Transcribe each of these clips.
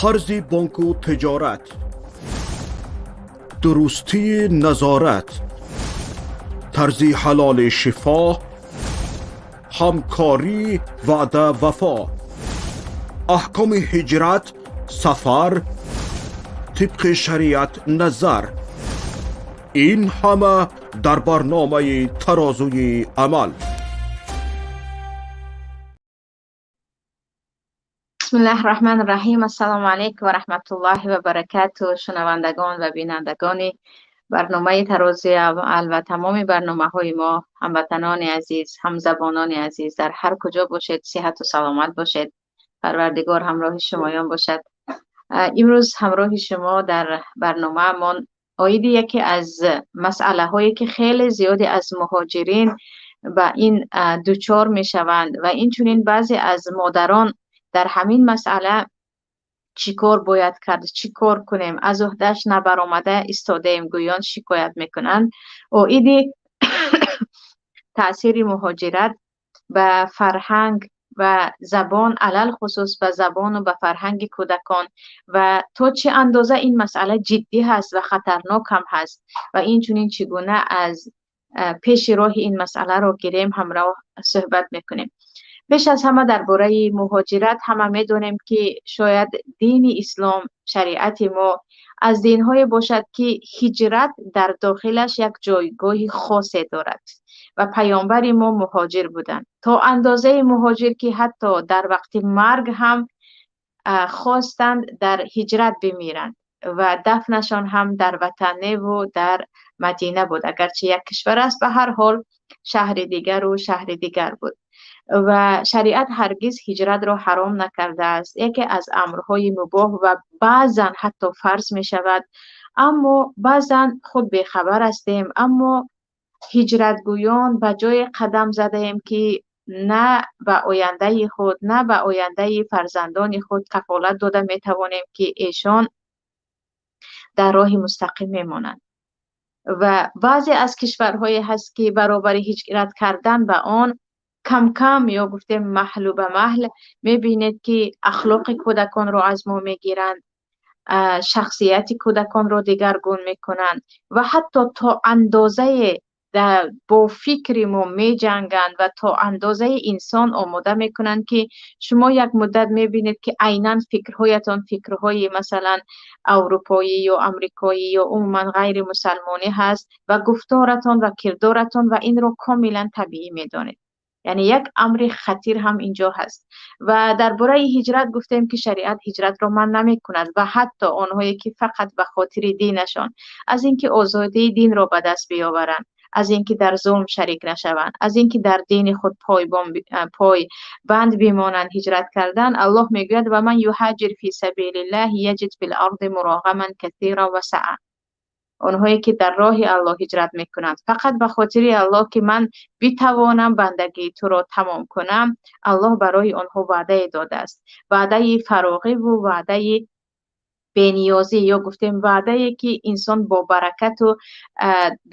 Қарзи бонку тиҷорат, дурустии назорат, тарзи ҳалоли шифо, ҳамкорӣ, ваъда, вафо, аҳкоми ҳиҷрат, сафар тибқи шариат назар, ин ҳама дар барномаи «Тарозуи амал». Бисмиллаҳи раҳмони раҳим. Ассалому алайкум ва раҳматуллоҳи ва баракатуҳ. Шунавандагон ва бинандагони барномаи «Тарозуи амал» ва тамоми барномаҳои мо, ҳамватанони азиз, ҳамзабонони азиз, дар ҳар куҷо бошед, сиҳату саломат бошед. Парвардигор ҳамроҳи шумоён бошад. Имрӯз ҳамроҳи шумо дар барномаамон оиди яке аз масъалаҳое, ки хеле зиёде аз муҳоҷирин ба ин дучор мешаванд ва инчунин баъзе аз модарон дар ҳамин масъала чӣ кор бояд кард, чӣ кор кунем, аз уҳдаш набаромада истодаем гӯён шикоят мекунанд, оиди таъсири муҳоҷират ба фарҳанг ва забон, алалхусус ба забону ба фарҳанги кӯдакон ва то чӣ андоза ин масъала ҷиддӣ ҳаст ва хатарнок ҳам ҳаст ва инчунин чӣ гуна аз пеши роҳи ин масъаларо гирем, ҳамроҳ суҳбат мекунем. Пеш аз ҳама дар бораи муҳоҷират ҳама медонем, ки шояд дини ислом, шариати мо аз динҳое бошад, ки ҳиҷрат дар дохилаш як ҷойгоҳи хосе дорад ва паёмбари мо муҳоҷир буданд. То андозаи муҳоҷир, ки ҳатто дар вақти марг ҳам хостанд дар ҳиҷрат бимиранд ва дафнашон ҳам дар ватаневу дар Мадина буд. Агарчи як кишвар аст, ба ҳар ҳол шаҳри дигару шаҳри дигар буд. Ва шариат ҳаргиз ҳиҷратро ҳаром накардааст. Яке аз амрҳои мубоҳ ва баъзан ҳатто фарз мешавад. Аммо баъзан худ бехабар ҳастем, аммо ҳиҷратгӯён ба ҷое қадам задаем, ки на ба ояндаи худ, на ба ояндаи фарзандони худ кафолат дода метавонем, ки эшон дар роҳи мустақим мемонанд. Ва баъзе аз кишварҳое ҳаст, ки баробари ҳиҷрат кардан ба он кам-кам ё гуфтем маҳлу ба маҳл мебинед, ки ахлоқи кӯдаконро аз мо мегиранд, шахсияти кӯдаконро дигаргун мекунанд ва ҳатто то андозае бо фикри мо меҷанганд ва то андозаи инсон омода мекунанд, ки шумо як муддат мебинед, ки айнан фикрҳоятон фикрҳои масалан аврупоӣ ё амрикоӣ ё умуман ғайримусалмонӣ ҳаст ва гуфторатон ва кирдоратон ва инро комилан табиӣ медонед. Яъне як амри хатир ҳам инҷо ҳаст. Ва дар бораи ҳиҷрат гуфтем, ки шариат ҳиҷратро манъ намекунад ва ҳатто онҳое, ки фақат ба хотири динашон, аз инки озодии динро ба даст биёваранд, аз инки дар зулм шарик нашаванд, аз инки дар дини худ пойбанд бимонанд, ҳиҷрат кардан, Аллоҳ мегӯяд: ва ман юҳаҷир фи сабилиллаҳи яҷид фил арди муроғаман касира ва саъа. Онҳое, ки дар роҳи Аллоҳ ҳиҷрат мекунанд фақат ба хотири Аллоҳ, ки ман битавонам бандагии туро тамом кунам, Аллоҳ барои онҳо ваъдае додааст, ваъдаи фароғиву ваъдаи бениёзӣ ё гуфтем ваъдае, ки инсон бо баракату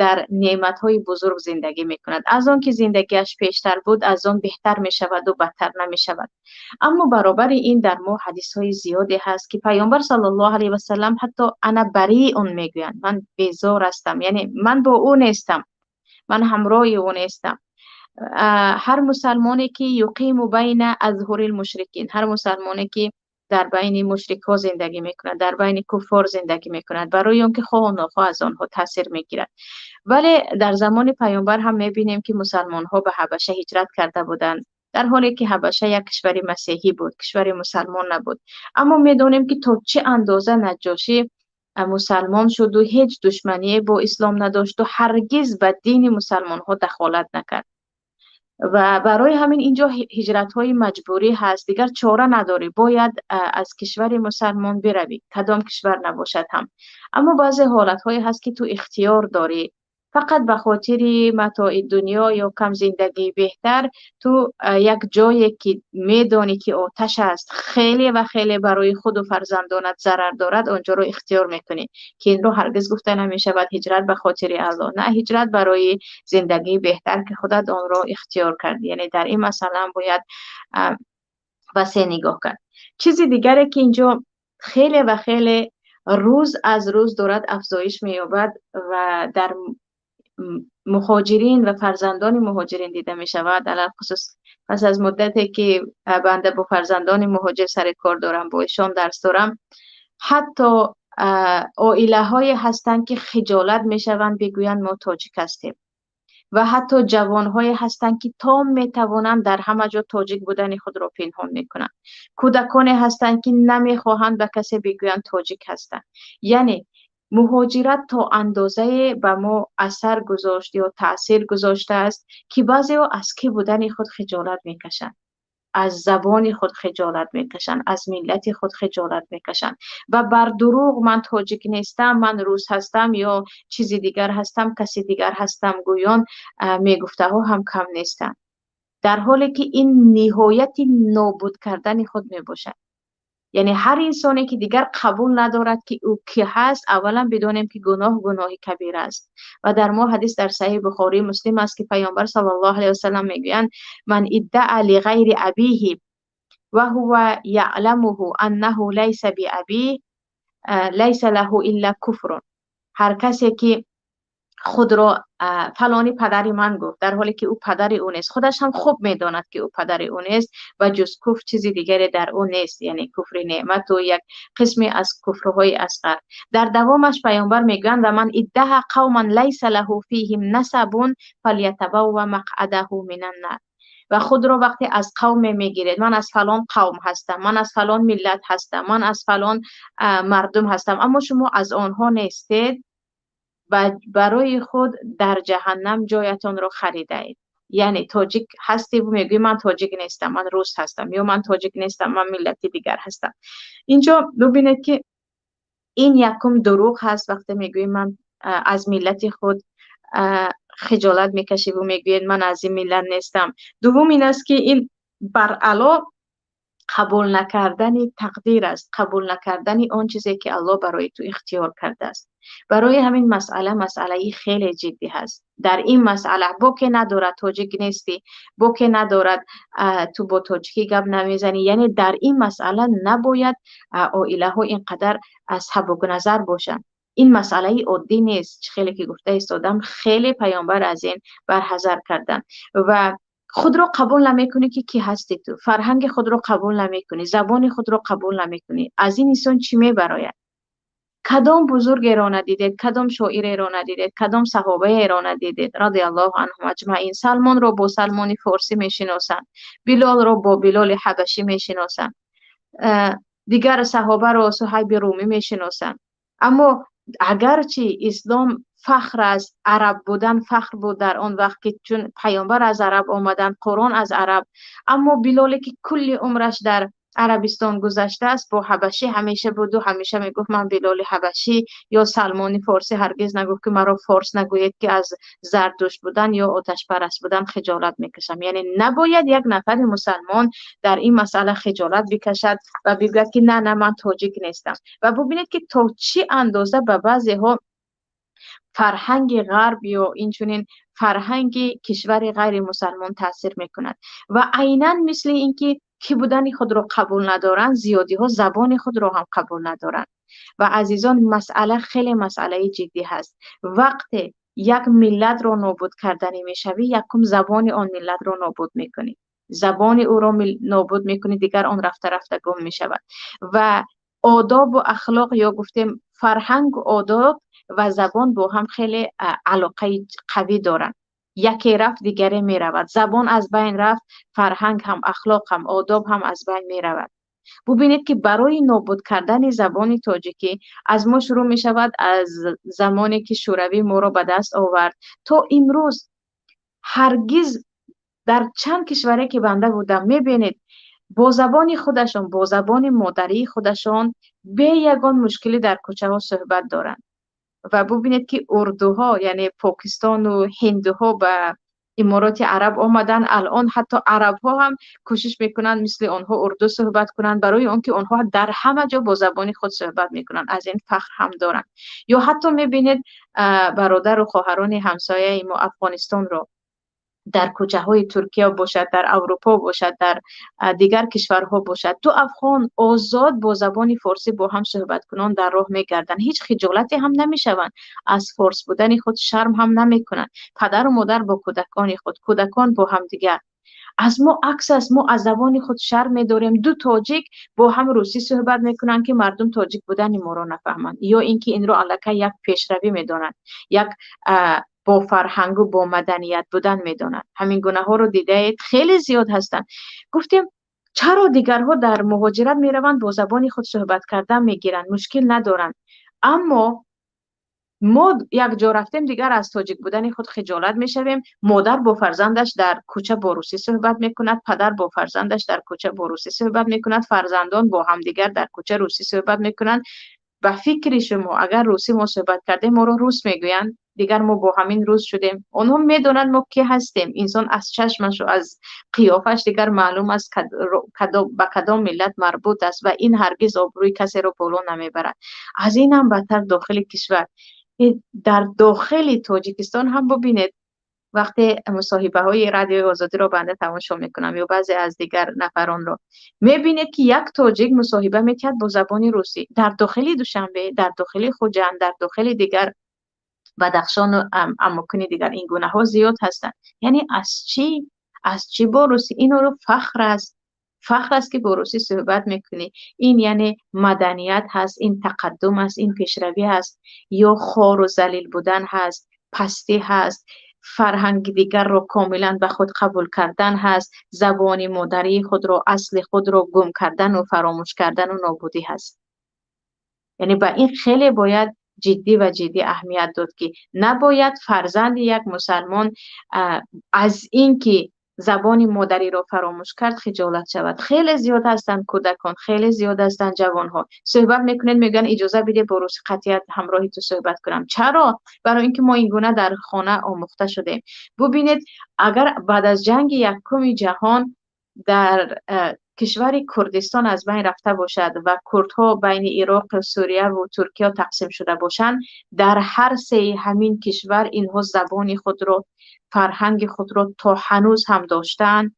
дар неъматҳои бузург зиндагӣ мекунад. Аз он ки зиндагиаш пештар буд, аз он беҳтар мешаваду бадтар намешавад. Аммо баробари ин дар мо ҳадисҳои зиёде ҳаст, ки паёмбар саллаллоҳу алайҳи васаллам ҳатто ана бариун мегӯянд, ман безор ҳастам, яъне ман бо ӯ нестам, ман ҳамроҳи ӯ нестам. Ҳар мусалмоне, ки юқиму байна азҳури лмушрикин, ҳар мусалмоне, ки дар байни мушрикҳо зиндагӣ мекунад, дар байни куффор зиндагӣ мекунад, барои он ки хоҳу нохоҳ аз онҳо таъсир мегирад. Вале дар замони паёмбар ҳам мебинем, ки мусалмонҳо ба Ҳабаша ҳиҷрат карда буданд, дар ҳоле ки Ҳабаша як кишвари масеҳӣ буд, кишвари мусалмон набуд. Аммо медонем, ки то чӣ андоза Наҷошӣ мусалмон шуду ҳеҷ душмание бо ислом надошту ҳаргиз ба дини мусалмонҳо дахолат накард. Ва барои ҳамин инҷо ҳиҷратҳои маҷбурӣ ҳаст, дигар чора надорӣ, бояд аз кишвари мусалмон биравӣ, кадом кишвар набошад ҳам. Аммо баъзе ҳолатҳое ҳаст, ки ту ихтиёр дорӣ, фақат ба хотири матои дунё ё кам зиндагии беҳтар ту як ҷое, ки медонӣ, ки оташ аст, хеле ва хеле барои худу фарзандонат зарар дорад, онҷоро ихтиёр мекунӣ, ки инро ҳаргиз гуфта намешавад ҳиҷрат ба хотири Аллоҳ, на ҳиҷрат барои зиндагии беҳтар, ки худат онро ихтиёр кардӣ. Яъне дар ин масъала ҳам бояд васеъ нигоҳ кард. Чизи дигаре, ки инҷо خیلی و خیلی روز از روز دارد افزایش می‌یابد و در مهاجرین و فرزندان مهاجرین دیده می شود. علی‌الخصوص پس از مدتی که بنده با فرزندان مهاجر سر کار دارم، با ایشان درس دارم، حتی عائله های هستند که خجالت می شوند بگویند ما تاجیک هستیم و حتی جوانهای هستند که تا می توانند در همه جا تاجیک بودن خود را پنهان می کنند. کودکانی هستند که نمی خواهند به کسی بگویند تاجیک هستند. یعنی مهاجرت تا اندازه به ما اثر گذاشت یا تاثیر گذاشته است که بعضی ها از کی بودن خود خجالت میکشند، از زبان خود خجالت میکشند، از ملت خود خجالت میکشند و بر دروغ من تاجیک نیستم، من روس هستم یا چیزی دیگر هستم، کسی دیگر هستم گویان میگفته ها هم کم نیستند، در حالی که این نهایت نابود کردن خود میباشد. یعنی هر انسانی که دیگر قبول ندارد که او کی هست، اولا بدانیم که گناه گناه کبیر است. و در ما حدیث در صحیح بخاری مسلم است که پیامبر صلی الله علیه و سلم میگویند من ادعا لغیر ابیه و هو یعلمه انه لیس بابیه لیس له الا کفر. هر کسی که خود را فلانی پدر من گفت در حالی که او پدر او نیست، خودش هم خوب میداند که او پدر او نیست و جز کفر چیزی دیگری در او نیست، یعنی کفر نعمت و یک قسمی از کفرهای اصغر. در دوامش پیامبر میگویند و من ادعا قوما لیس له فیهم نسب فلیتبوأ مقعده من النار. و خود را وقتی از قوم میگیرید، من از فلان قوم هستم، من از فلان ملت هستم، من از فلان مردم هستم، اما شما از آنها نیستید و برای خود در جهنم جایتان را خریده اید. یعنی تاجیک هستی و میگویی من تاجیک نیستم، من روس هستم، یا من تاجیک نیستم، من ملتی دیگر هستم. اینجا ببینید که این یکم دروغ هست وقتی میگویی من از ملت خود خجالت میکشی و میگویید من از این ملت نیستم. دوم این است که این برعلا قبول نکردن تقدیر است، قبول نکردن آن چیزی که الله برای تو اختیار کرده است. برای همین مسئله مسئله خیلی جدی هست. در این مسئله با که ندارد تاجیک نیستی، با که ندارد تو با تاجیکی گپ نمیزنی، یعنی در این مسئله نباید عائله ها اینقدر سبک نظر باشند. این مسئله عادی نیست، خیلی که گفته ایستادم، خیلی پیامبر از این برحذر کردن. و خود رو قبول نمیکنی که کی هستی تو، فرهنگ خود رو قبول نمیکنی، زبان خود رو قبول نمیکنی، از این انسان چی میبراید؟ کدام بزرگ را ندیدید، کدام شاعر را ندیدید، کدام صحابه را ندیدید رضی الله عنهم اجمعین. سلمان را با سلمان فارسی میشناسند، بلال را با بلال حبشی میشناسند، دیگر صحابه را صهیب رومی میشناسند. اما اگرچه اسلام فخر است، عرب بودن فخر بود در آن وقت که چون پیامبر از عرب آمدن، قرآن از عرب، اما بلالی که کل عمرش در عربستان گذشته است با حبشی همیشه بود و همیشه میگفت من بلال حبشی یا سلمان فارسی، هرگز نگفت که مرا فارس نگویید که از زردشت بودن یا آتش پرست بودن خجالت میکشم. یعنی نباید یک نفر مسلمان در این مسئله خجالت بکشد و بگوید که نه نه من تاجیک نیستم. و ببینید که تا چه اندازه به بعضی ها فرهنگ غرب یا اینچنین فرهنگ کشور غیر مسلمان تاثیر میکند و عینا مثل اینکه کی بودن خود را قبول ندارند، زیادی ها زبان خود را هم قبول ندارند. و عزیزان مسئله خیلی مسئله جدی هست. وقتی یک ملت را نابود کردنی میشوی، یکم زبان آن ملت را نابود میکنی، زبان او را نابود میکنی، دیگر آن رفته رفته گم میشود. و آداب و اخلاق یا گفتیم فرهنگ و آداب و زبان با هم خیلی علاقه قوی دارند. یکی رفت دیگری می رود. زبان از بین رفت، فرهنگ هم، اخلاق هم، آداب هم از بین می رود. ببینید که برای نابود کردن زبان تاجیکی از ما شروع می شود، از زمانی که شوروی ما را به دست آورد تا امروز. هرگز در چند کشوری که بنده بودم می بینید با زبان خودشان، با زبان مادری خودشان به یگان مشکلی در کوچه ها صحبت دارند. و ببینید که اردوها، یعنی پاکستان و هندوها به امارات عرب آمدن، الان حتی عرب ها هم کوشش میکنن مثل آنها اردو صحبت کنن، برای آنکه آنها در همه جا با زبان خود صحبت میکنن، از این فخر هم دارن. یا حتی میبینید برادر و خواهران همسایه ما افغانستان رو Дар кӯчаҳои Туркия бошад, дар Аврупо бошад, дар дигар кишварҳо бошад, ду афғон озод бо забони форсӣ бо ҳам суҳбаткунон дар роҳ мегарданд. Ҳеҷ хиҷолате ҳам намешаванд, аз форс будани худ шарм ҳам намекунанд. Падару модар бо кӯдакони худ, кӯдакон бо ҳамдигар. Аз мо акс аст, мо аз забони худ шарм медорем. Ду тоҷик бо ҳам русӣ суҳбат мекунанд, ки мардум тоҷик будани моро нафаҳманд, ё ин ки инро аллакай як пешравӣ медонанд, як бо фарҳангу бо маданият будан медонанд. Ҳамин гунаҳоро дидаед, хеле зиёд ҳастанд. Гуфтем, чаро дигарҳо дар муҳоҷират мераванд, бо забони худ суҳбат кардан мегиранд, мушкил надоранд, аммо мо як ҷо рафтем, дигар аз тоҷик будани худ хиҷолат мешавем. Модар бо фарзандаш дар кӯча бо русӣ суҳбат мекунад, падар бо фарзандаш дар кӯча бо русӣ суҳбат мекунад, фарзандон бо ҳамдигар дар кӯча русӣ суҳбат мекунанд. Ба фикри шумо, агар русӣ мо суҳбат кардем, моро рус мегӯянд? Дигар мо бо ҳамин рус шудем. Онҳо медонанд, мо кӣ ҳастем. Инсон аз чашмашу аз қиёфаш дигар маълум аст, ба кадом миллат марбут аст, ва ин ҳаргиз обрӯи касеро боло намебарад. Аз ин ҳам бадтар, дохили кишвар, дар дохили Тоҷикистон ҳам бубинед, вақте мусоҳибаҳои Радиои Озодиро банда тамошо мекунам ё баъзе аз дигар нафаронро, мебинед, ки як тоҷик мусоҳиба метиҳад бо забони русӣ дар дохили Душанбе, дар дохили Хуҷанд, дар дохили дигар Бадахшону амокини дигар. Ин гунаҳо зиёд ҳастанд. Яъне аз чӣ бо русӣ? Инро фахр аст, фахр аст, ки бо русӣ суҳбат мекунӣ. Ин яъне маданият ҳаст, ин тақаддум аст, ин пешравӣ ҳаст ё хору залил будан ҳаст, пастӣ ҳаст, фарҳанги дигарро комилан ба худ қабул кардан ҳаст, забони модарии худро, асли худро гум кардану фаромӯш кардану нобудӣ ҳаст? Яъне ба ин хеле бояд ҷиддӣ ва ҷиддӣ аҳамият дод, ки набояд фарзанди як мусалмон аз ин ки забони модариро фаромӯш кард, хиҷолат шавад. Хеле зиёд ҳастанд кӯдакон, хеле зиёд ҳастанд ҷавонҳо. Суҳбат мекунед, мегӯянд: «Иҷоза биде, бо русӣ қатъият ҳамроҳи ту суҳбат кунам». Чаро? Барои ин ки мо ин гуна дар хона омӯхта шудем. Бубинед, агар баъд аз ҷанги якуми ҷаҳон дар кишвари Курдистон аз байн рафта бошад ва курдҳо байни Ироқ, Сурияву Туркия тақсим шуда бошанд, дар ҳар сеи ҳамин кишвар инҳо забони худро, фарҳанги худро то ҳанӯз ҳам доштаанд.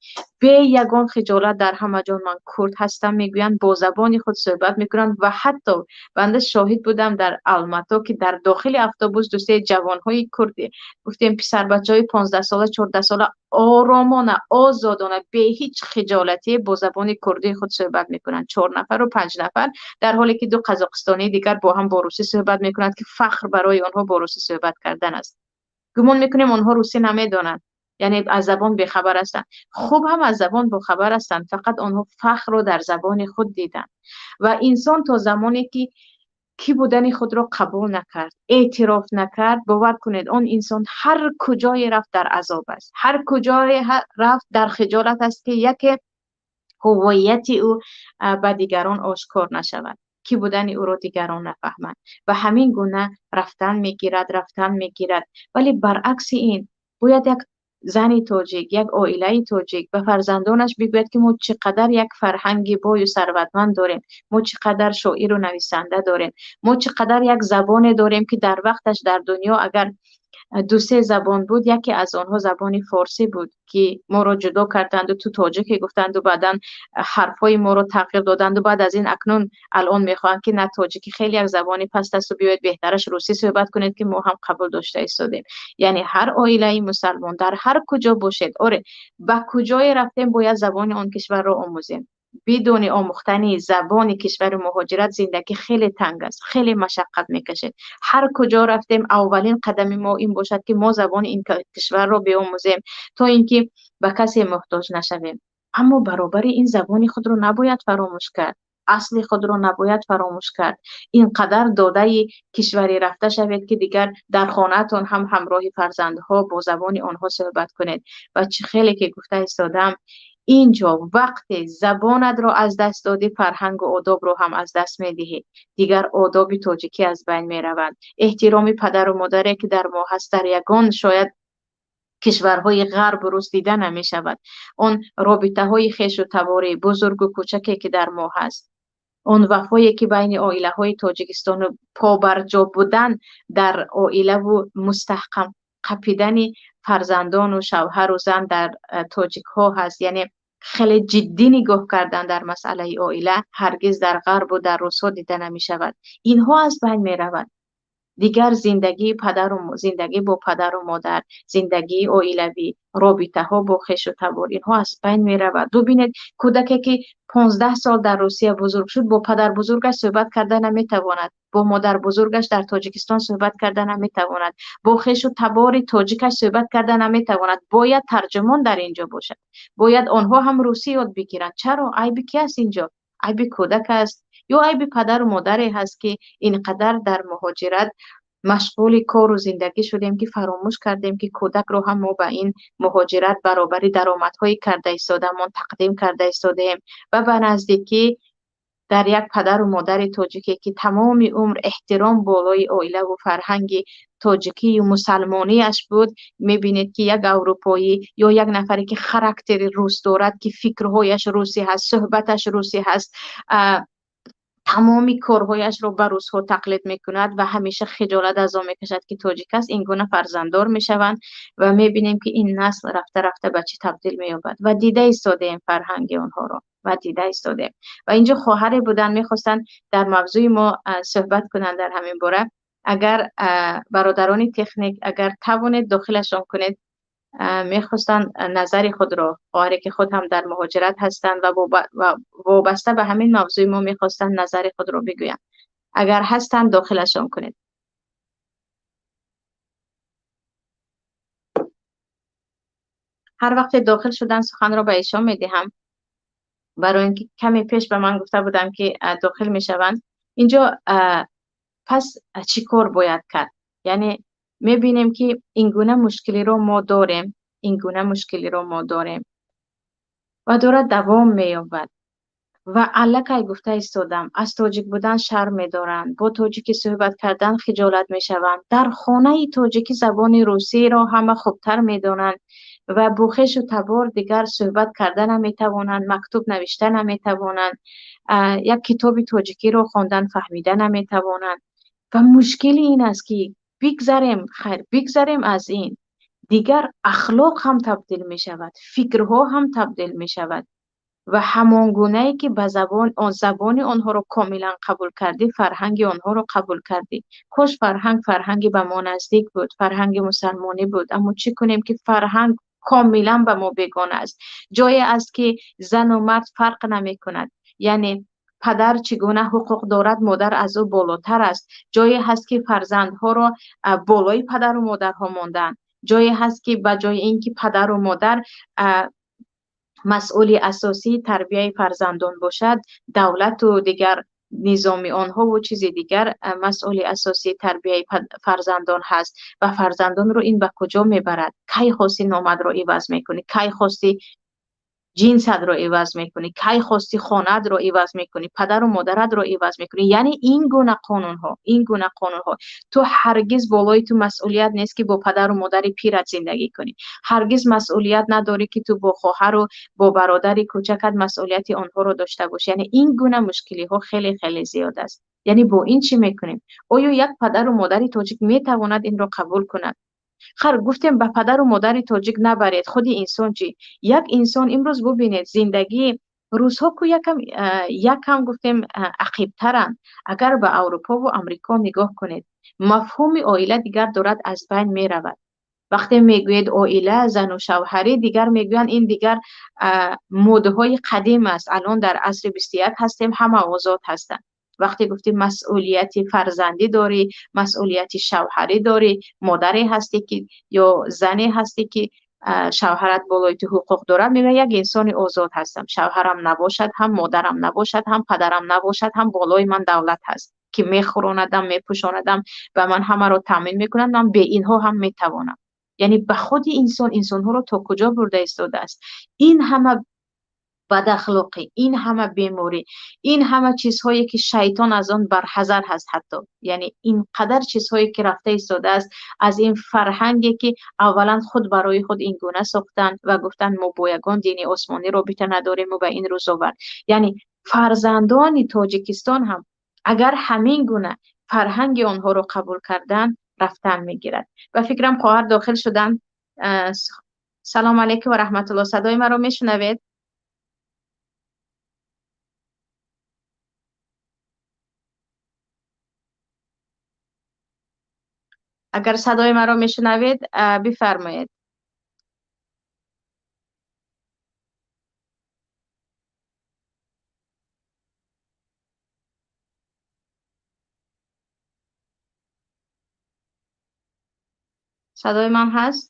Бе ягон хиҷолат дар ҳама ҷо «ман курд ҳастам» мегӯянд, бо забони худ суҳбат мекунанд. Ва ҳатто банда шоҳид будам дар Алмато, ки дар дохили автобус ду-се ҷавонҳои курди, гуфтем, писарбачаҳои 15-сола, 14-сола оромона, озодона, бе ҳеҷ хиҷолатӣ бо забони курдии худ суҳбат мекунанд, чор нафару панҷ нафар, дар ҳоле ки ду қазоқистонии дигар бо ҳам бо русӣ суҳбат мекунанд, ки фахр барои онҳо бо русӣ суҳбат кардан аст. Гумон мекунем, онҳо русӣ намедонанд, яъне аз забон бехабар ҳастанд. Хуб ҳам аз забон бохабар ҳастанд, фақат онҳо фахрро дар забони худ диданд. Ва инсон то замоне ки кӣ будани худро қабул накард, эътироф накард, бовар кунед, он инсон ҳар куҷое рафт, дар азоб аст, ҳар куҷое рафт, дар хиҷолат аст, ки яке ҳувияти ӯ ба дигарон ошкор нашавад, кӣ будани ӯро дигарон нафаҳманд. Ва ҳамин гуна рафтан мегирад, рафтан мегирад. Вале баръакси ин, бояд як зани тоҷик, як оилаи тоҷик ба фарзандонаш бигӯяд, ки мо чӣ қадар як фарҳанги бою сарватманд дорем, мо чӣ қадар шоиру нависанда дорем, мо чӣ қадар як забоне дорем, ки дар вақташ дар дунё агар ду-се забон буд, яке аз онҳо забони форсӣ буд, ки моро ҷудо карданду «ту тоҷике» гуфтанду, баъдан ҳарфҳои моро тағйир доданду. Баъд аз ин акнун алон мехоҳанд, ки на, тоҷикӣ хеле як забони паст асту, биёед, беҳтараш русӣ суҳбат кунед, ки мо ҳам қабул дошта истодем. Яъне ҳар оилаи мусалмон дар ҳар куҷо бошед, оре, ба куҷое рафтем, бояд забони он кишварро омӯзем. Бидуни омӯхтани забони кишвари муҳоҷират зиндагӣ хеле танг аст, хеле машаққат мекашед. Ҳар куҷо рафтем, аввалин қадами мо ин бошад, ки мо забони ин кишварро биомӯзем, то ин ки ба касе муҳтоҷ нашавем. Аммо баробари ин забони худро набояд фаромӯш кард, асли худро набояд фаромӯш кард. Ин қадар додаи кишварӣ рафта шавед, ки дигар дар хонаатон ҳам ҳамроҳи фарзандҳо бо забони онҳо суҳбат кунед. Ва чӣ хеле ки гуфта истодам, инҷо вақте забонатро аз даст додӣ, фарҳангу одобро ҳам аз даст медиҳӣ. Дигар одоби тоҷикӣ аз байн мераванд, эҳтироми падару модаре, ки дар мо ҳаст, дар ягон шояд кишварҳои ғарбу рус дида намешавад. Он робитаҳои хешу таворӣ, бузургу кӯчаке, ки дар мо ҳаст, он вафое, ки байни оилаҳои Тоҷикистону побарҷо будан дар оилаву мустаҳкам Қапидани фарзандону шавҳару зан дар тоҷикҳо ҳаст, яъне хеле ҷиддӣ нигоҳ кардан дар масъалаи оила ҳаргиз дар ғарбу дар русҳо дида намешавад. Инҳо аз байн меравад. Дигар зиндагии падару зиндагӣ бо падару модар, зиндагии оилавӣ, робитаҳо бо хешу табор, инҳо аз байн меравад. Бубинед, кӯдаке ки 15 сол дар Русия бузург шуд, бо падарбузургаш суҳбат карда наметавонад, бо модарбузургаш дар Тоҷикистон суҳбат карда наметавонад, бо хешу табори тоҷикаш суҳбат карда наметавонад. Бояд тарҷумон дар ин ҷо бошад, бояд онҳо ҳам русӣ ёд бигиранд. Чаро? Айби ки аст инҷо? Айби кӯдак аст ё айби падару модаре ҳаст, ки ин қадар дар муҳоҷират машғули кору зиндагӣ шудем, ки фаромӯш кардем, ки кӯдакро ҳам мо ба ин муҳоҷират баробари даромадҳои карда истодамон тақдим карда истодаем. Ва ба наздикӣ дар як падару модари тоҷике, ки тамоми умр эҳтиром болои оилаву фарҳанги тоҷикию мусалмониаш буд, мебинед, ки як аврупоӣ ё як нафаре, ки характери рус дорад, ки фикрҳояш русӣ ҳаст, суҳбаташ русӣ ҳаст, тамоми корҳояшро ба русҳо тақлид мекунад ва ҳамеша хиҷолат аз он мекашад, ки тоҷик аст, ин гуна фарзанддор мешаванд ва мебинем, ки ин насл рафта рафта ба чӣ табдил меёбад. Ва дида истодаем фарҳанги онҳоро, ва дида истодаем. Ва инҷо хоҳаре буданд, мехостанд дар мавзӯи мо суҳбат кунанд дар ҳамин бора. Агар бародарони техник агар тавонед, дохилашон кунед. Мехостанд назари худро, хоҳаре ки худ ҳам дар муҳоҷират ҳастанд ва вобаста ба ҳамин мавзӯи мо мехостанд назари худро бигӯянд. Агар ҳастанд, дохилашон кунед. Ҳар вақте дохил шудан, суханро ба ишон медиҳам, барои ин ки каме пеш ба ман гуфта будам, ки дохил мешаванд инҷо. Пас чӣ кор бояд кард? Яъне мебинем, ки ин гуна мушкилиро мо дорем, ин гуна мушкилиро мо дорем ва дорад давом меёбад. Ва аллакай гуфта истодам, аз тоҷик будан шарм медоранд, бо тоҷикӣ суҳбат кардан хиҷолат мешаванд, дар хонаи тоҷикӣ забони русиро ҳама хубтар медонанд ва бо хешу табор дигар суҳбат карда наметавонанд, мактуб навишта наметавонанд, як китоби тоҷикиро хондан фаҳмида наметавонанд. Ва мушкили ин аст, ки бигзарем, хайр, бигзарем аз ин, дигар ахлоқ ҳам табдил мешавад, фикрҳо ҳам табдил мешавад. Ва ҳамон гунае ки ба забон, он забони онҳоро комилан қабул кардӣ, фарҳанги онҳоро қабул кардӣ. Кош фарҳанг фарҳанги ба мо наздик буд, фарҳанги мусалмонӣ буд, аммо чӣ кунем, ки фарҳанг комилан ба мо бегона аст. Ҷое аст, ки зану мард фарқ намекунад, яъне падар чӣ гуна ҳуқуқ дорад, модар аз ӯ болотар аст. Ҷое ҳаст, ки фарзандҳоро болои падару модарҳо монданд. Ҷое ҳаст, ки ба ҷои ин ки падару модар масъули асосии тарбияи фарзандон бошад, давлату дигар низоми онҳову чизи дигар масъули асосии тарбияи фарзандон ҳаст. Ва фарзандонро ин ба куҷо мебарад? Кай хости номадро иваз мекунӣ, кай хости ҷинсатро иваз мекунӣ, кай хости хонаатро иваз мекунӣ, падару модаратро иваз мекунӣ. Яъне ин гуна қонунҳо, ин гуна қонунҳо, ту ҳаргиз болои ту масъулият нест, ки бо падару модари пират зиндагӣ кунӣ. Ҳаргиз масъулият надорӣ, ки ту бо хоҳару бо бародари кӯчакат масъулияти онҳоро дошта бошӣ. Яъне ин гуна мушкилиҳо хеле хеле зиёд аст. Яъне бо ин чӣ мекунем? Оё як падару модари тоҷик метавонад инро қабул кунад? Хайр, гуфтем, ба падару модари тоҷик набаред, худи инсон чӣ? Як инсон имрӯз, бубинед, зиндагии русҳо ку якам гуфтем ақибтаранд. Агар ба Аврупову Амрико нигоҳ кунед, мафҳуми оила дигар дорад аз байн меравад. Вақте мегӯед оила, зану шавҳарӣ, дигар мегӯянд, ин дигар модҳои қадим аст, алон дар асри 21 ҳастем, ҳама озод ҳастанд. Вақте гуфтӣ масъулияти фарзандӣ дорӣ, масъулияти шавҳарӣ дорӣ, модаре ҳастӣ ки ё зане ҳастӣ, ки шавҳарат болои ту ҳуқуқ дорад, мегӯяд, як инсони озод ҳастам, шавҳарам набошад ҳам, модарам набошад ҳам, падарам набошад ҳам, болои ман давлат ҳаст, ки мехӯронадам, мепӯшонадам ва ман ҳамаро таъмин мекунам, ман бе инҳо ҳам метавонам. Яъне ба худи инсон, инсонҳоро то куҷо бурда истодааст ин ҳама бадахлоқӣ, ин ҳама беморӣ, ин ҳама чизҳое, ки шайтон аз он барҳазар ҳаст ҳатто. Яъне ин қадар чизҳое, ки рафта истодааст аз ин фарҳанге, ки аввалан худ барои худ ин гуна сохтанд ва гуфтанд, мо бо ягон дини осмонӣ робита надорем, ва ба ин рӯз овард. Яъне фарзандони Тоҷикистон ҳам агар ҳамин гуна фарҳанги онҳоро қабул карданд. рафтан мегирад. Ба фикрам хоҳар дохил шуданд. Салом алейкум ва раҳматуллоҳ. Садои маро мешунавед? Агар садои маро мешунавед, бифармоед. Садои ман ҳаст?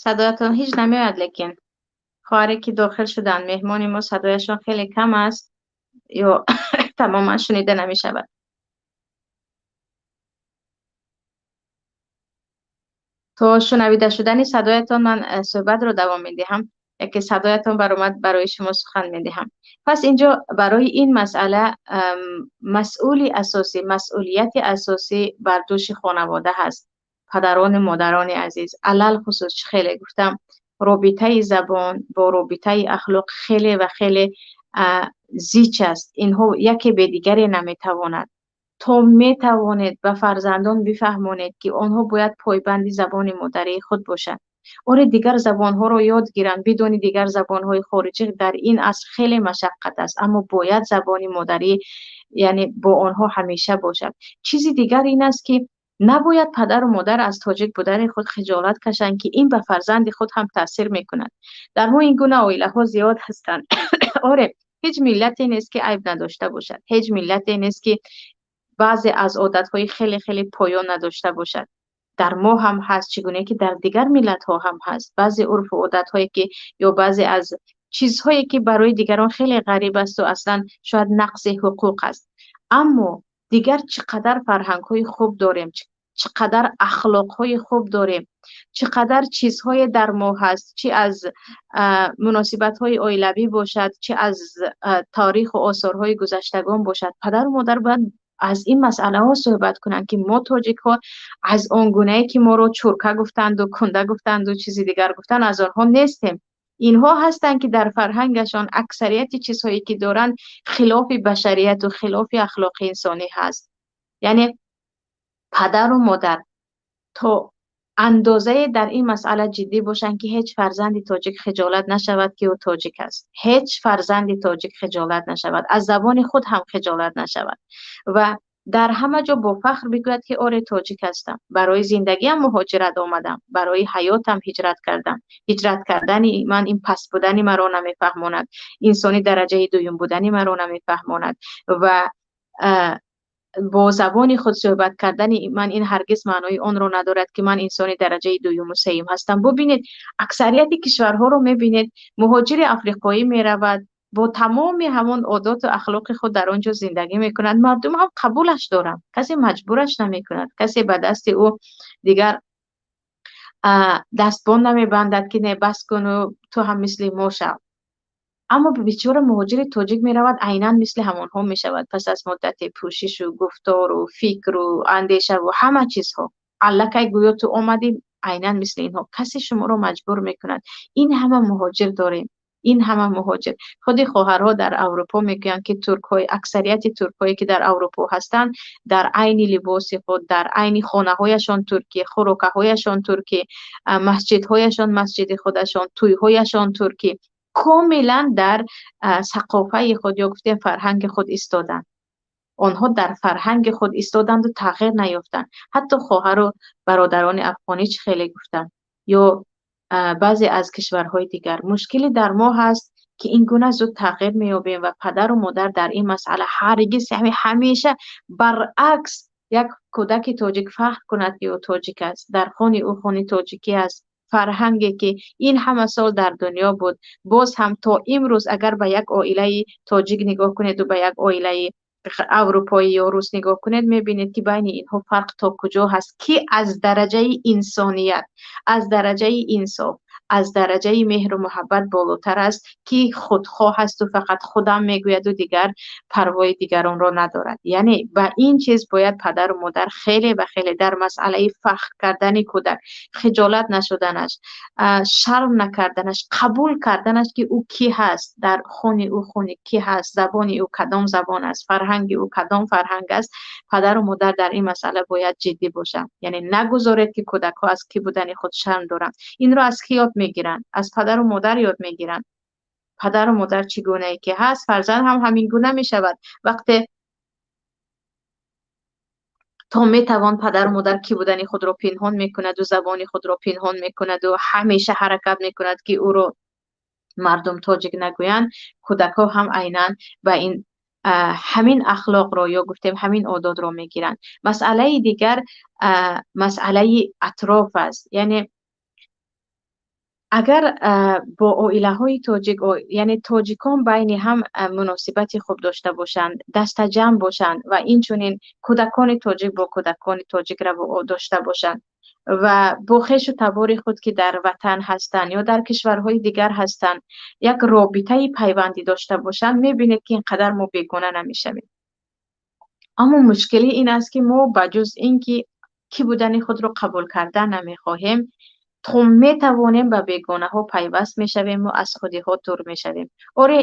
Садоятон ҳеҷ намеояд, лекин хоҳаре ки дохил шуданд, меҳмони мо, садояшон хеле кам аст ё тамоман шунида намешавад. То шунавида шудани садоятон ман суҳбатро давом медиҳам. Яке садоятон баромад, барои шумо сухан медиҳам. Пас инҷо барои ин масъала масъули асосӣ, масъулияти асосӣ бар дӯши хонавода ҳаст. Падарон ва модарони азиз, алалхусус хеле гуфтам, робитаи забон бо робитаи ахлоқ хеле ва хеле зич аст. Инҳо яке бе дигаре наметавонад. То метавонед ба фарзандон бифаҳмонед, ки онҳо бояд пойбанди забони модарии худ бошанд. Оре, дигар забонҳоро ёд гиранд, бидуни дигар забонҳои хориҷӣ дар ин аср хеле машаққат аст, аммо бояд забони модарӣ, яъне бо онҳо ҳамеша бошад. Чизи дигар ин аст, ки набояд падару модар аз тоҷик будани худ хиҷолат кашанд, ки ин ба фарзанди худ ҳам таъсир мекунад. Дар мо ин гуна оилаҳо зиёд ҳастанд. Оре, ҳеҷ миллате нест, ки айб надошта бошад. Ҳеҷ миллате нест, ки баъзе аз одатҳои хеле хеле поён надошта бошад. Дар мо ҳам ҳаст, чӣ гуна ки дар дигар миллатҳо ҳам ҳаст. Баъзе урфу одатҳое ки ё баъзе аз чизҳое ки барои дигарон хеле ғариб аст ва аслан шояд нақзи ҳуқуқ аст. Аммо дигар чӣ қадар фарҳангҳои хуб дорем, чӣ қадар ахлоқҳои хуб дорем, чӣ қадар чизҳое дар мо ҳаст, чӣ аз муносибатҳои оилавӣ бошад, чӣ аз таъриху осорҳои гузаштагон бошад. Падару модар бояд аз ин масъалаҳо суҳбат кунанд, ки мо тоҷикҳо аз он гунае ки моро чурка гуфтанду кунда гуфтанду чизи дигар гуфтанд, аз онҳо нестем. Инҳо ҳастанд, ки дар фарҳангашон аксарияти чизҳое ки доранд хилофи башарияту хилофи ахлоқи инсонӣ ҳаст. Яъне падару модар то андозае дар ин масъала ҷиддӣ бошанд, ки ҳеҷ фарзанди тоҷик хиҷолат нашавад, ки ӯ тоҷик аст. Ҳеҷ фарзанди тоҷик хиҷолат нашавад, аз забони худ ҳам хиҷолат нашавад ва дар ҳама ҷо бо фахр бигӯяд, ки оре, тоҷик ҳастам, барои зиндагиам муҳоҷират омадам, барои ҳаётам ҳиҷрат кардам. Ҳиҷрат кардани ман ин паст будани маро намефаҳмонад, инсони дараҷаи дуюм будани маро намефаҳмонад ва бо забони худ суҳбат кардани ман ин ҳаргиз маънои онро надорад, ки ман инсони дараҷаи дуюму сеюм ҳастам. Бубинед, аксарияти кишварҳоро мебинед, муҳоҷири африқоӣ меравад, бо тамоми ҳамон одоту ахлоқи худ дар он ҷо зиндагӣ мекунад, мардум ҳам қабулаш доранд, касе маҷбураш намекунад, касе ба дасти ӯ дигар дастбон намебандад, ки не, бас куну ту ҳам мисли мо шав. Аммо бечора муҳоҷири тоҷик меравад, айнан мисли ҳамонҳо мешавад. Пас аз муддати пӯшишу гуфтору фикру андешаву ҳама чизҳо, аллакай гӯё ту омадӣ айнан мисли инҳо. Касе шуморо маҷбур мекунад? Ин ҳама муҳоҷир дорем, ин ҳама муҳоҷир. Худи хоҳарҳо дар Аврупо мегӯянд, ки туркҳои, аксарияти туркҳое ки дар Аврупо ҳастанд, дар айни либоси худ, дар айни хонаҳояшон туркӣ, хӯрокаҳояшон туркӣ, масҷидҳояшон масҷиди худашон, тӯйҳояшон туркӣ, комилан дар сақофаи худ ё гуфтем фарҳанги худ истоданд. Онҳо дар фарҳанги худ истоданду тағйир наёфтанд. Ҳатто хоҳару бародарони афғонӣ чӣ хеле гуфтанд, ё баъзе аз кишварҳои дигар. Мушкилӣ дар мо ҳаст, ки ин гуна зуд тағйир меёбем ва падару модар дар ин масъала ҳаргиз, ҳамеша баръакс, як кӯдаки тоҷик фахр кунад, ки ӯ тоҷик аст, дар хони ӯ хони тоҷикӣ аст, фарҳанге ки ин ҳама сол дар дунё буд, боз ҳам то имрӯз агар ба як оилаи тоҷик нигоҳ кунеду ба як оилаи аврупоӣ ё рус нигоҳ кунед, мебинед, ки байни инҳо фарқ то куҷо ҳаст, ки аз дараҷаи инсоният, аз дараҷаи инсоф, аз дараҷаи меҳру муҳаббат болотар аст, ки худхоҳ аст у фақат худам мегӯяду дигар парвои дигаронро надорад. Яъне ба ин чиз бояд падару модар хеле ва хеле дар масъалаи фахр кардани кӯдак, хиҷолат нашуданаш, шарм накарданаш, қабул карданаш, ки ӯ кӣ ҳаст, дар хуни ӯ хуни кӣ ҳаст, забони ӯ кадом забон аст, фарҳанги ӯ кадом фарҳанг аст. Падару модар дар ин масъала бояд ҷиддӣ бошанд. Яъне нагузоред, ки кӯдакҳо аз кӣ будани худ шарм доранд. Инро аз кӣ ёд мегиранд? Аз падару модар ёд мегиранд. Падару модар чӣ гунае ки ҳаст, фарзанд ҳам ҳамин гуна мешавад. Вақте то метавон падару модар кӣ будани худро пинҳон мекунаду забони худро пинҳон мекунаду ҳамеша ҳаракат мекунад, ки ӯро мардум тоҷик нагӯянд, кӯдакҳо ҳам айнан ба ин ҳамин ахлоқро ё гуфтем ҳамин одотро мегиранд. Масъалаи дигар масъалаи атроф аст. Яъне агар бо оилаҳои тоҷик, яъне тоҷикон байни ҳам муносибати хуб дошта бошанд, дастаҷамъ бошанд ва инчунин кӯдакони тоҷик бо кӯдакони тоҷик дошта бошанд ва бо хешу табори худ, ки дар ватан ҳастанд ё дар кишварҳои дигар ҳастанд, як робитаи пайвандӣ дошта бошанд, мебинед, ки ин қадар мо бегона намешавем. Аммо мушкилӣ ин аст, ки мо ба ҷуз ин ки кӣ будани худро қабул кардан намехоҳем, то метавонем ба бегонаҳо пайваст мешавем ва аз худиҳо дур мешавем. Оре,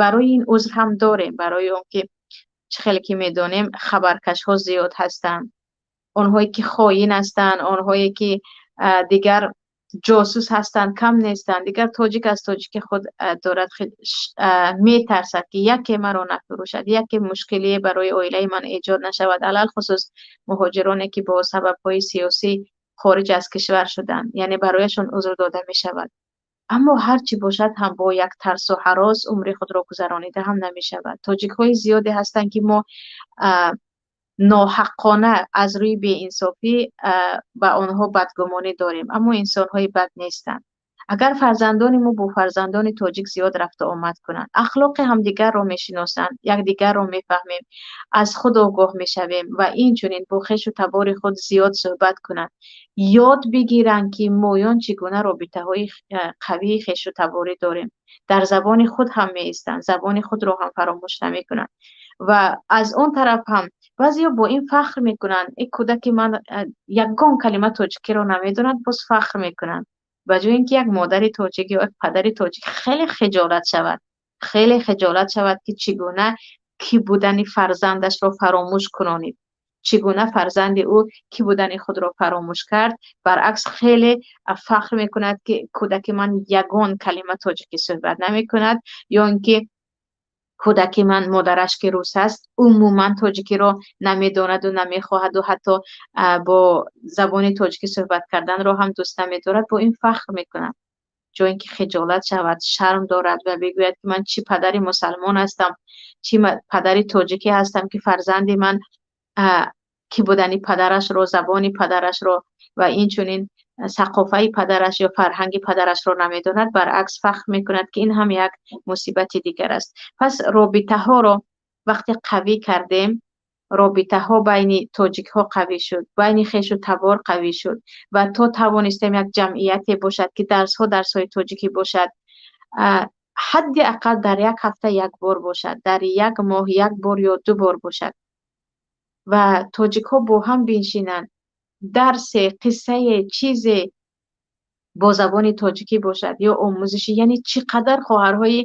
барои ин узр ҳам дорем, барои он ки чӣ хеле ки медонем, хабаркашҳо зиёд ҳастанд, онҳое ки хоин ҳастанд, онҳое ки дигар ҷосус ҳастанд, кам нестанд. Дигар тоҷик аз тоҷики худ дорад метарсад, ки яке маро нафурӯшад, яке мушкилие барои оилаи ман эҷод нашавад, алалхусус муҳоҷироне, ки бо сабабҳои сиёсӣ хориҷ аз кишвар шуданд, яъне барояшон узр дода мешавад. Аммо ҳар чӣ бошад ҳам бо як тарсу ҳарос умри худро гузаронида ҳам намешавад. Тоҷикҳои зиёде ҳастанд, ки мо ноҳаққона аз рӯи беинсофӣ ба онҳо бадгумонӣ дорем, аммо инсонҳои бад нестанд. Агар фарзандони мо бо фарзандони тоҷик зиёд рафту омад кунанд, ахлоқи ҳамдигарро мешиносанд, якдигарро мефаҳмем, аз худ огоҳ мешавем ва инчунин бо хешу табори худ зиёд суҳбат кунанд, ёд бигиранд, ки моён чӣ гуна робитаҳои қавии хешу таборӣ дорем, дар забони худ ҳам меистанд, забони худро ҳам фаромӯш намекунанд. Ва аз он тараф ҳам баъзеҳо бо ин фахр мекунанд: э, кӯдаки ман ягон калима тоҷикиро намедонад, боз фахр мекунанд. Ба ҷои ин ки як модари тоҷик ё як падари тоҷик хеле хиҷолат шавад, хеле хиҷолат шавад, ки чӣ гуна кӣ будани фарзандашро фаромӯш кунонид, чӣ гуна фарзанди ӯ кӣ будани худро фаромӯш кард, баръакс хеле фахр мекунад, ки кӯдаки ман ягон калима тоҷикӣ суҳбат намекунад, ё ин ки кӯдаки ман, модараш ки рус аст, умуман тоҷикиро намедонаду намехоҳаду ҳатто бо забони тоҷикӣ суҳбат карданро ҳам дӯст намедорад, бо ин фахр мекунад. Ҷои ин ки хиҷолат шавад, шарм дорад ва бигӯяд, ки ман чӣ падари мусалмон ҳастам, чӣ падари тоҷикӣ ҳастам, ки фарзанди ман кӣ будани падарашро, забони падарашро ва инчунин сақофаи падараш ё фарҳанги падарашро намедонад, баръакс фахр мекунад, ки ин ҳам як мусибати дигар аст. Пас робитаҳоро вақте қавӣ кардем, робитаҳо байни тоҷикҳо қавӣ шуд, байни хешу табор қавӣ шуд ва то тавонистем як ҷамъияте бошад, ки дарсҳо дарсҳои тоҷикӣ бошад, ҳадди ақал дар як ҳафта як бор бошад, дар як моҳ як бор ё ду бор бошад ва тоҷикҳо бо ҳам биншинанд, дарсе, қиссае, чизе бо забони тоҷикӣ бошад ё омӯзишӣ. Яъне чӣ қадар хоҳарҳои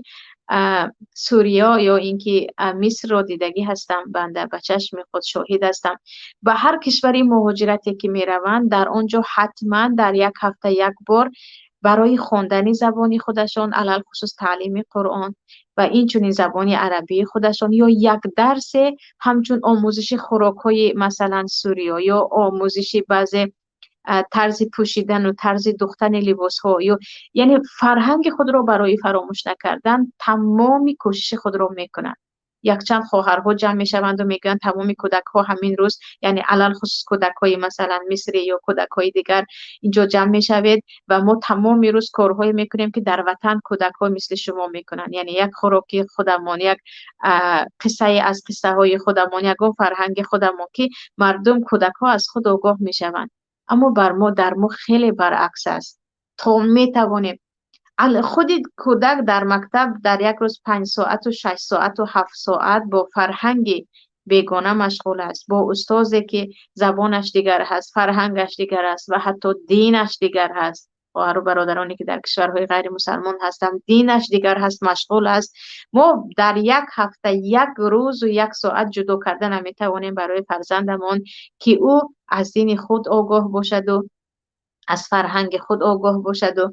Сурия ё ин ки Мисрро дидагӣ ҳастам, банда ба чашми худ шоҳид ҳастам. Ба ҳар кишвари муҳоҷирате ки мераванд, дар он ҷо ҳатман дар як ҳафта як бор барои хондани забони худашон, алалхусус таълими Қуръон ва инчунин забони арабии худашон, ё як дарсе ҳамчун омӯзиши хӯрокҳои, масалан, Суриё, ё омӯзиши баъзе тарзи пӯшидану тарзи духтани либосҳо, ё яъне фарҳанги худро барои фаромӯш накардан тамоми кӯшиши худро мекунанд. Якчанд хоҳарҳо ҷамъ мешаванду мегӯянд: тамоми кӯдакҳо ҳамин рӯз, яъне алалхусус кӯдакҳои, масалан, мисрӣ ё кӯдакҳои дигар, инҷо ҷамъ мешавед ва мо тамоми рӯз корҳое мекунем, ки дар ватан кӯдакҳо мисли шумо мекунанд. Яъне як хӯроки худамон, як қиссае аз қиссаҳои худамон, ягон фарҳанги худамон, ки мардум, кӯдакҳо аз худ огоҳ мешаванд. Аммо бар мо, дар мо хеле баръакс аст. То метавонем Худи кӯдак дар мактаб дар як рӯз 5 соату 6 соату 7 соат бо фарҳанги бегона машғул аст, бо устозе ки забонаш дигар ҳаст, фарҳангаш дигар аст ва ҳатто динаш дигар ҳаст. Хоҳару бародароне ки дар кишварҳои ғайримусалмон ҳастанд, динаш дигар ҳаст, машғул аст. Мо дар як ҳафта як рӯзу як соат ҷудо карда наметавонем барои фарзандамон, ки ӯ аз дини худ огоҳ бошаду аз фарҳанги худ огоҳ бошаду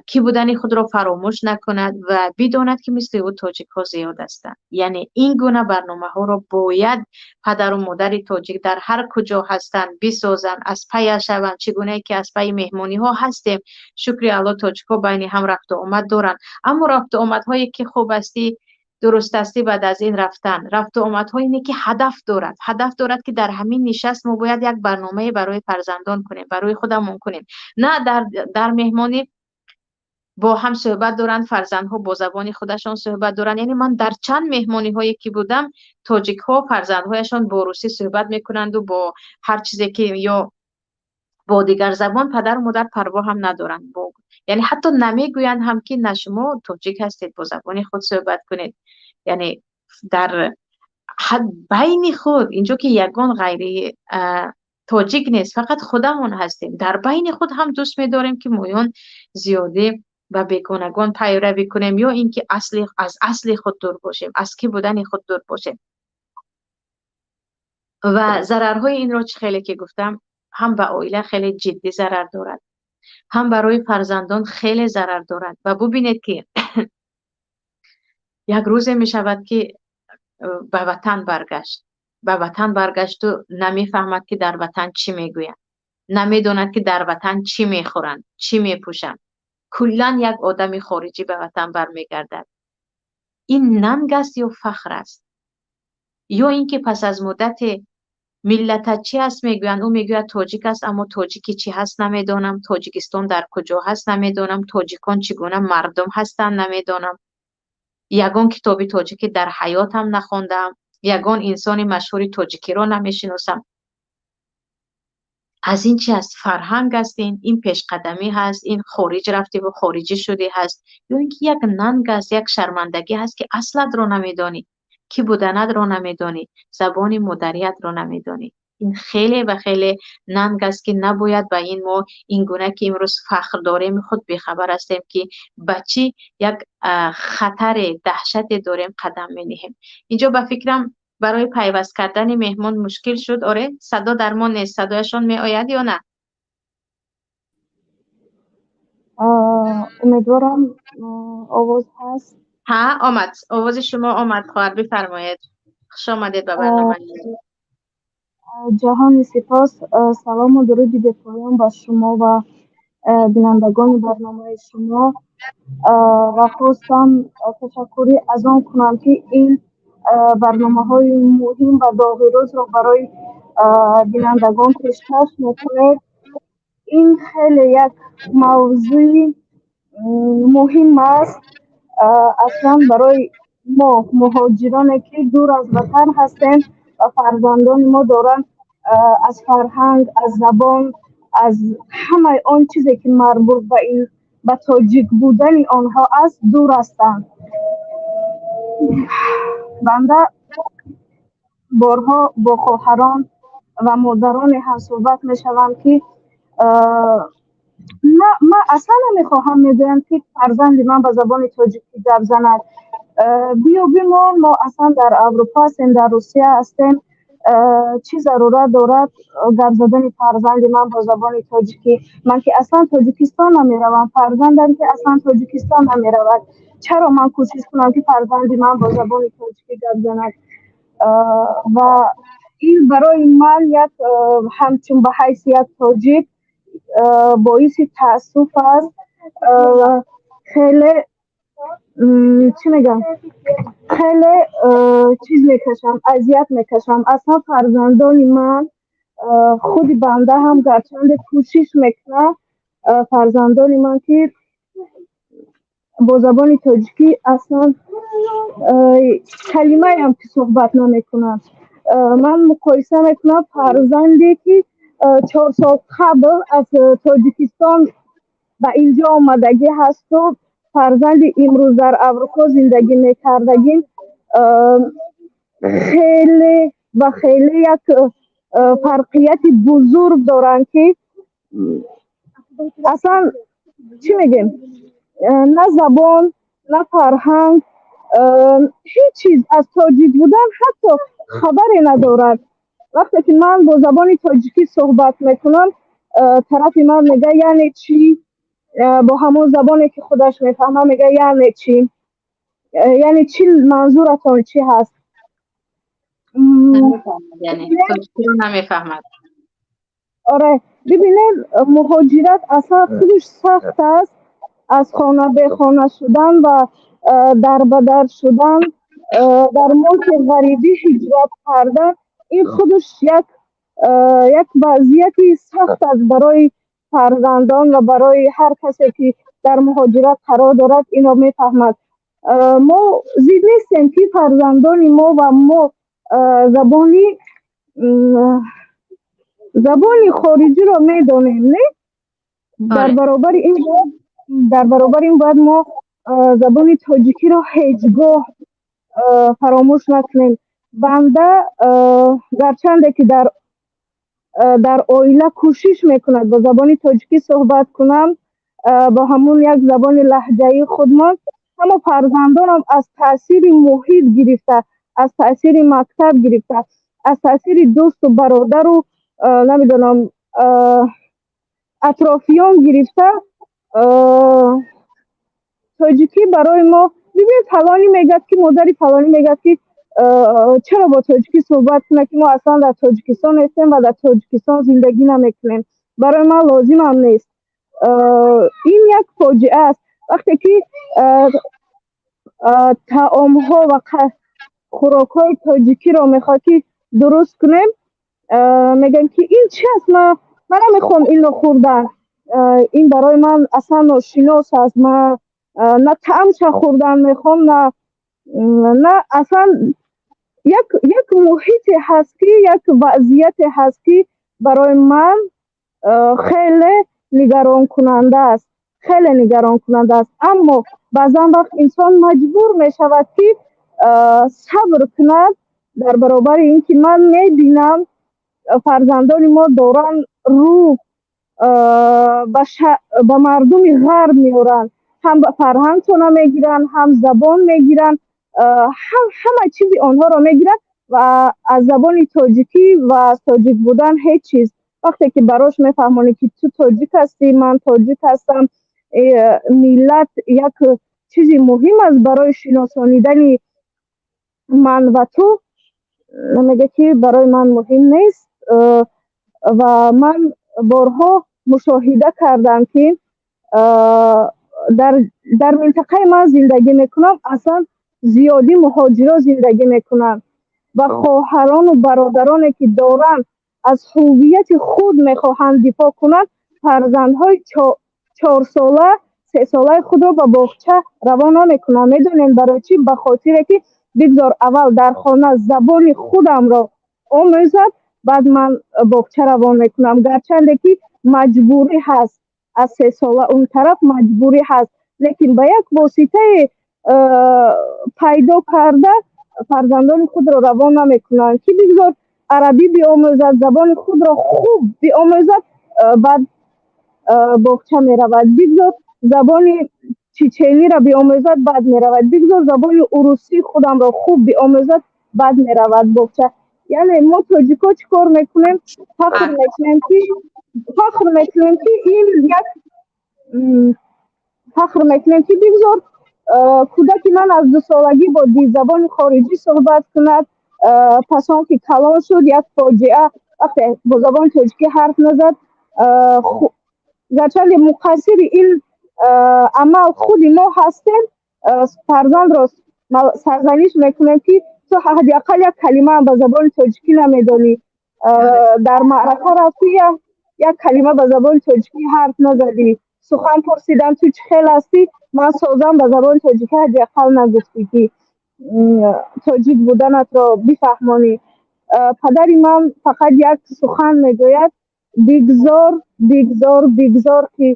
кӣ будани худро фаромӯш накунад ва бидонад, ки мисли ӯ тоҷикҳо зиёд ҳастанд. Яъне ин гуна барномаҳоро бояд падару модари тоҷик дар ҳар куҷо ҳастанд бисозанд, аз пая шаванд. Чӣ гунае ки аз пайи меҳмониҳо ҳастем, шукри Алло, тоҷикҳо байни ҳам рафту омад доранд, аммо рафту омадҳое ки хуб астӣ, дуруст астӣ, баъд аз ин рафтан, рафту омадҳое не, ки ҳадаф дорад, ҳадаф дорад, ки дар ҳамин нишаст мо бояд як барномае барои фарзандон кунем, барои худамон кунем. На дар меҳмонӣ бо ҳам суҳбат доранд, фарзандҳо бо забони худашон суҳбат доранд. Яъне ман дар чанд меҳмониҳое ки будам, тоҷикҳо фарзандҳояшон бо русӣ суҳбат мекунанду бо ҳар чизе ки ё бо дигар забон, падару модар парво ҳам надоранд, яъне ҳатто намегӯянд ҳам, ки на, шумо тоҷик ҳастед, бо забони худ суҳбат кунед. Яъне дар байни худ инҷо ки ягон ғайри тоҷик нест, фақат худамон ҳастем, дар байни худ ҳам дӯст медорем, ки моён зиёдӣ ба бегонагон пайравӣ кунем ё ин ки аз асли худ дур бошем, аз кӣ будани худ дур бошем. Ва зарарҳои инро чӣ хеле ки гуфтам, ҳам ба оила хеле ҷиддӣ зарар дорад, ҳам барои фарзандон хеле зарар дорад. Ва бубинед, ки як рӯзе мешавад, ки ба ватан баргашт, ба ватан баргашту намефаҳмад, ки дар ватан чӣ мегӯянд, намедонад, ки дар ватан чӣ мехӯранд, чӣ мепӯшанд. Куллан як одами хориҷӣ ба ватан бармегардад. Ин нанг аст ё фахр аст? Ё ин ки пас аз муддате миллатат чӣ аст мегӯянд, ӯ мегӯяд, тоҷик аст, аммо тоҷикӣ чӣ ҳаст намедонам, Тоҷикистон дар куҷо ҳаст намедонам, тоҷикон чӣ гуна мардум ҳастанд намедонам, ягон китоби тоҷикӣ дар ҳаётам нахондаам, ягон инсони машҳури тоҷикиро намешиносам. Аз ин чи аст? Фарҳанг аст ин пешқадамӣ ҳаст, ин хориҷ рафтиву хориҷӣ шудӣ ҳаст, ё ин ки як нанг аст, як шармандагӣ ҳаст, ки аслатро намедонӣ, кӣ буданатро намедонӣ, забони модариятро намедонӣ? Ин хеле ва хеле нанг аст, ки набояд ба ин мо ин гуна ки имрӯз фахр дорем, худ бехабар ҳастем, ки ба чӣ як хатаре, даҳшате дорем қадам мениҳем. Инҷо ба фикрам, барои пайваст кардани меҳмон мушкил шуд. Оре, садо дар мо нест. Садояшон меояд ё на? Умедворам, овоз ҳаст. Ҳа, омад, овози шумо омад, хоҳар, бифармоед. Хуш омадед ба барнома. Ҷаҳони сипос. Салому дуруди бепоён ба шумо ва бинандагони барномаи шумо. Ва хостам ташаккурӣ аз он кунам, ки ин барномаҳои муҳим ва доғи рӯзро барои бинандагон пешкаш мекунед. Ин хеле як мавзӯи муҳим аст, аслан барои мо муҳоҷироне, ки дур аз ватан ҳастем ва фарзандони мо доранд аз фарҳанг, аз забон, аз ҳамаи он чизе, ки марбут ба ин ба тоҷик будани онҳо аст, дур ҳастанд. Банда борҳо бо хоҳарон ва модароне ҳамсӯҳбат мешавам, ки ман аслан намехоҳам, мегӯям, ки фарзанди ман ба забони тоҷикӣ гап занад, биё бимон, мо аслан дар Аврупо ҳастем, дар Русия ҳастем, чӣ зарурат дорад гап задани фарзанди ман бо забони тоҷикӣ? Ман ки аслан Тоҷикистон намеравам, фарзандам ки аслан Тоҷикистон намеравад, чаро ман кӯшиш кунам, ки фарзанди ман бо забони тоҷикӣ гап занад? Ва ин барои ман як ҳамчун ба ҳайси як тоҷик боиси таассуф аст. Хеле, чӣ мегӯям, хеле чиз мекашам, азият мекашам. Аслан фарзандони ман, худи банда ҳам гарчанде кӯшиш мекунам, фарзандони ман ки бо забони тоҷикӣ аслан калимаам ки суҳбат намекунанд. Ман муқоиса мекунам фарзанде, ки 4 сол қабл аз Тоҷикистон ба инҷо омадагӣ ҳасту Фарзанди имрӯз дар Аврупо зиндагӣ мекардагим хеле ва хеле як фарқияти бузург доранд, ки аслан чӣ мегем, на забон, на фарҳанг, ҳеҷ чиз аз тоҷик будан ҳатто хабаре надорад. Вақте ки ман бо забони тоҷикӣ суҳбат мекунам, тарафи ман мега: «Яъне чӣ?» Бо ҳамон забоне ки худаш мефаҳмад мега: «Яъне чӣ? Яъне чӣ? Манзуратон чӣ ҳаст?» Намефаҳмад. Оре, бибинед, муҳоҷират аслан худаш сахт аст. Аз хона бехона шудан ва дарбадар шудан, дар мулки ғарибӣ ҳиҷрат кардан, ин худаш як вазъияти сахт аст барои фарзандон ва барои ҳар касе ки дар муҳоҷират қарор дорад, инро мефаҳмад. Мо зид нестем, ки фарзандони мо ва мо забони хориҷиро медонем, не? Дар баробари ин бояд мо забони тоҷикиро ҳеҷ гоҳ фаромӯш накунем. Банда гарчанде ки дар оила кӯшиш мекунад бо забони тоҷикӣ суҳбат кунам, бо ҳамун як забони лаҳҷаи худмон, аммо фарзандонам аз таъсири муҳит гирифта, аз таъсири мактаб гирифта, аз таъсири дӯсту бародару намедонам, атрофиён гирифта, тоҷикӣ барои мо, бибинед, фалонӣ мегӯяд, ки модари фалонӣ мегӯяд, ки чаро бо тоҷикӣ суҳбат кунад, ки мо аслан дар Тоҷикистон ҳестем ва дар Тоҷикистон зиндагӣ намекунем, барои ман лозимам нест. Ин як фоҷиа аст. Вақте ки таомҳо ва хӯрокҳои тоҷикиро мехоҳад ки дуруст кунем, мегӯям, ки ин чи аст, ман намехоҳам инро хӯрдан, ин барои ман аслан ношинос аст, ман на таъмша хӯрдан мехоҳам, на аслан. Як муҳите ҳаст, ки як вазъияте ҳаст, ки барои ман хеле нигаронкунанда аст, хеле нигаронкунанда аст. Аммо баъзан вақт инсон маҷбур мешавад, ки сабр кунад дар баробари ин ки ман мебинам, фарзандони мо доранд рӯ ба мардуми ғарб меоранд, ҳам фарҳангшона мегиранд, ҳам забон мегиранд, ҳама чизи онҳоро мегиранд ва аз забони тоҷикӣ ва аз тоҷик будан ҳеҷ чиз. Вақте ки барош мефаҳмонӣ, ки ту тоҷик ҳастӣ, ман тоҷик ҳастам, миллат як чизи муҳим аст барои шиносонидани ман ва ту, мегӯяд, ки барои ман муҳим нест. Ва ман борҳо мушоҳида кардам, ки дар минтақаи ман зиндагӣ мекунам, аслан зиёдӣ муҳоҷиро зиндагӣ мекунанд ва хоҳарону бародароне ки доранд, аз ҳуввияти худ мехоҳанд дифоъ кунанд, фарзандҳои 4сола, 3солаи худро ба боғча равон намекунанд. Медонем барои чӣ? Ба хотире ки бигзор аввал дар хона забони худамро омӯзад, баъд ман боғча равон мекунам. Гарчанде ки маҷбурӣ ҳаст, аз 3сола он тараф маҷбурӣ ҳаст, лекин ба як воситае пайдо карда фарзандони худро равон намекунанд, ки бигзор арабӣ биомӯзад, забони худро хуб биомӯзад, баъд боғча меравад, бигзор забони чечениро биомӯзад, баъд меравад, бигзор забони урусии худамро хуб биомӯзад, баъд меравад боғча. Яъне мо тоҷико чӣ кор мекунем? Фахр мекунем, ки ин як фахр мекунем, ки бигзор кӯдаки ман аз 2солагӣ бо забони хориҷӣ суҳбат кунад, пас он ки калон шуд, як фоҷиа вақте бо забони тоҷикӣ ҳарф назад. Гарчанде муқассири ин амал худи мо ҳастем, фарзандро сарзаниш мекунем, ки ту ҳадди ақал як калимаам ба забони тоҷикӣ намедонӣ, дар маърака рафтӣ, як калима ба забони тоҷикӣ ҳарф назадӣ, сухан пурсидам, ту чӣ хел ҳастӣ, ман созам, ба забони тоҷикӣ ҳадди ақал нагуфтӣ, ки тоҷик буданатро бифаҳмонӣ. Падари ман фақат як сухан мегӯяд: бигзор, бигзор, бигзор, ки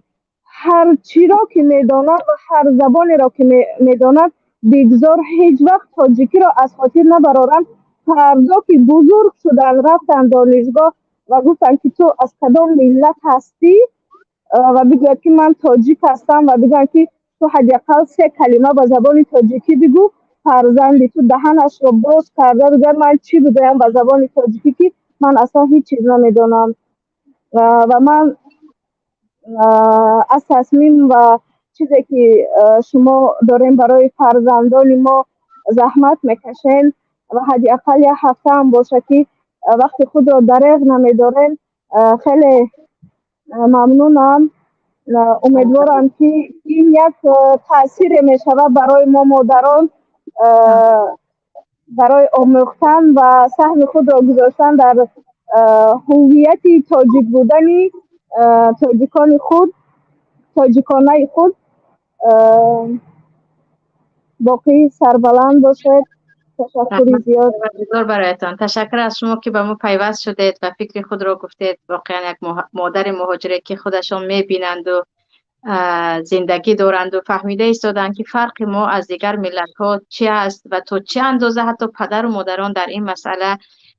Ҳар чиро ки медонад ва ҳар забонеро ки медонад, бигзор ҳеҷ вақт тоҷикиро аз хотир набароранд. Фардо ки бузург шуданд, рафтанд донишгоҳ ва гуфтанд, ки ту аз кадом миллат ҳастӣ, ва бигӯяд, ки ман тоҷик ҳастам, ва бигӯянд, ки ту ҳадди ақал се калима ба забони тоҷикӣ бигӯ, фарзанди ту даҳанашро боз карда бигӯяд: «Ман чӣ бигӯям ба забони тоҷикӣ, ки ман асло ҳеҷ чиз намедонам?» Ва ман аз тасмим ва чизе ки шумо дорем, барои фарзандони мо заҳмат мекашен ва ҳадди ақал як ҳафтаам боша, ки вақти худро дареғ намедорем, хеле мамнунам. Умедворам, ки ин як таъсире мешавад барои мо модарон, барои омӯхтан ва саҳми худро гузоштан дар ҳуввияти тоҷик будани тоҷикони худ, тоҷиконаи худ. Боқӣ сарбаланд бошед, ташаккури зиёд. Парвардигор бароятон. Ташаккур аз шумо, ки ба мо пайваст шудед ва фикри худро гуфтед. Воқеан, як модари муҳоҷире, ки худашон мебинанду зиндагӣ доранду фаҳмида истоданд, ки фарқи мо аз дигар миллатҳо чӣ аст ва то чӣ андоза ҳатто падару модарон дар ин масъала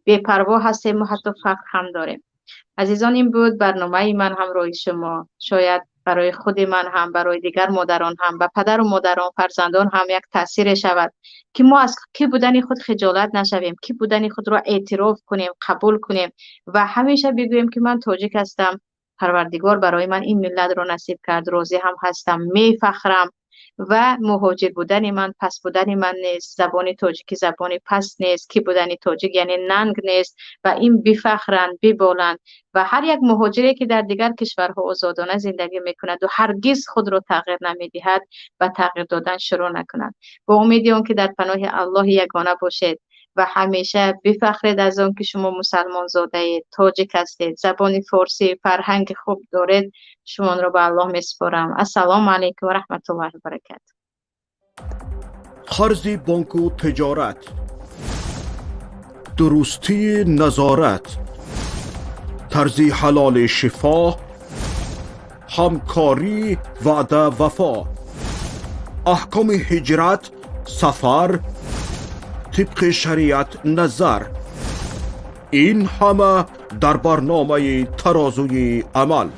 бепарво ҳастем ва ҳатто фарқ ҳам дорем. Азизон, ин буд барномаи ман ҳамроҳи шумо. Шояд барои худи ман ҳам, барои дигар модарон ҳам, ба падару модарон, фарзандон ҳам як таъсире шавад, ки мо аз кӣ будани худ хиҷолат нашавем, кӣ будани худро эътироф кунем, қабул кунем ва ҳамеша бигӯем, ки ман тоҷик ҳастам, Парвардигор барои ман ин миллатро насиб кард, розӣ ҳам ҳастам, мефахрам ва муҳоҷир будани ман паст будани ман нест, забони тоҷикӣ забони паст нест, кӣ будани тоҷик яъне нанг нест ва ин бифахранд, биболанд. Ва ҳар як муҳоҷире, ки дар дигар кишварҳо озодона зиндагӣ мекунад ва ҳаргиз худро тағйир намедиҳад ва тағйир додан шурӯъ накунад. Бо умеди он ки дар паноҳи Аллоҳи ягона бошед ва ҳамеша бифахред аз он ки шумо мусалмонзодаед, тоҷик ҳастед, забони форсӣ, фарҳанги хуб доред, шумонро ба Аллоҳ месупорам. Ассалому алайкум ва раҳматуллоҳи ва баракату. Қарзи бонку тиҷорат, дурустии назорат, тарзи ҳалоли шифо, ҳамкорӣ, ваъда, вафо, аҳкоми ҳиҷрат, сафар тибқи шариат назар, ин ҳама дар барномаи «Тарозуи амал».